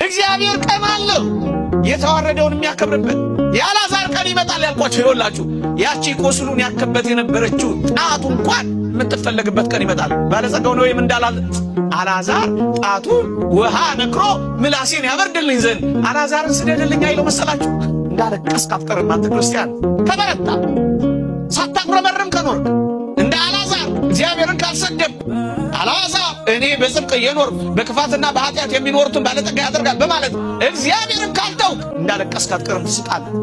እግዚአብሔር ቀን አለው የተዋረደውን የሚያከብርበት። የአልዓዛር ቀን ይመጣል ያልኳቸው ይኸውላችሁ፣ ያቺ ቁስሉን ያከበት የነበረችው ጣቱ እንኳን የምትፈለግበት ቀን ይመጣል። ባለጸጋው ነው ወይም እንዳላል አልዓዛር ጣቱን ውሃ ነክሮ ምላሴን ያበርድልኝ ዘንድ አልዓዛርን ስደድልኝ አይለው መሰላችሁ? እንዳለቀስክ አትቀርም። አንተ ክርስቲያን ከበረታ፣ ሳታጉረመርም ከኖርክ፣ እንደ አልዓዛር እግዚአብሔርን ካልሰደብ፣ አልዓዛር እኔ በጽድቅ እየኖር በክፋትና በኃጢአት የሚኖሩትን ባለጠጋ ያደርጋል በማለት እግዚአብሔርን ካልተውክ እንዳለቀስክ አትቀርም፣ ትስቃለህ።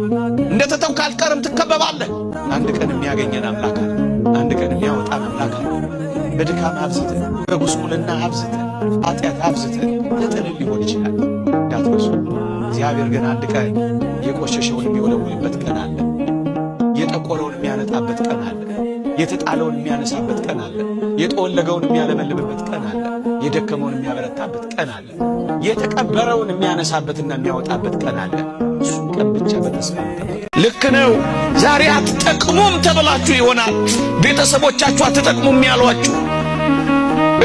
እንደ ተተውክ አትቀርም፣ ትከበባለህ። አንድ ቀን የሚያገኘን አምላክ አለ። አንድ ቀን የሚያወጣን አምላክ አለ። በድካም አብዝተህ፣ በጉስቁልና አብዝተህ፣ ኃጢአት አብዝተህ ተጥልል ሊሆን ይችላል። እንዳትረሱ። እግዚአብሔር ግን አንድ ቀን የቆሸሸውን የሚወለውልበት ቀን አለ። የጠቆረውን የሚያነጣበት ቀን አለ። የተጣለውን የሚያነሳበት ቀን አለ። የጠወለገውን የሚያለመልምበት ቀን አለ። የደከመውን የሚያበረታበት ቀን አለ። የተቀበረውን የሚያነሳበትና የሚያወጣበት ቀን አለ። እሱን ቀን ብቻ በተስፋ መጠበቅ። ልክ ነው። ዛሬ አትጠቅሙም ተብላችሁ ይሆናል። ቤተሰቦቻችሁ አትጠቅሙም ያሏችሁ፣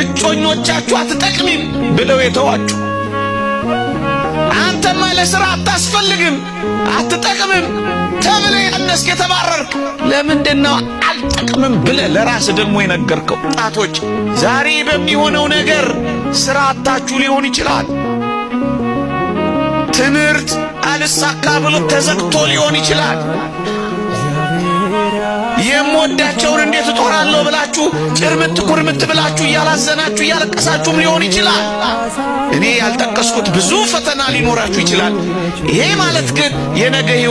እጮኞቻችሁ አትጠቅሚም ብለው የተዋችሁ፣ አንተማ ለሥራ አታስፈልግም፣ አትጠቅምም ተብለህ ያነስክ፣ የተባረርክ፣ ለምንድን ነው አልጠቅምም ብለህ ለራስህ ደግሞ የነገርከው? ጣቶች ዛሬ በሚሆነው ነገር ስራ አጣችሁ ሊሆን ይችላል። ትምህርት አልሳካ ብሎ ተዘግቶ ሊሆን ይችላል። የምወዳቸውን እንዴት እጦራለሁ ብላችሁ ጭርምት ኩርምት ብላችሁ እያላዘናችሁ እያለቀሳችሁም ሊሆን ይችላል። እኔ ያልጠቀስኩት ብዙ ፈተና ሊኖራችሁ ይችላል። ይሄ ማለት ግን የነገ ሕይወት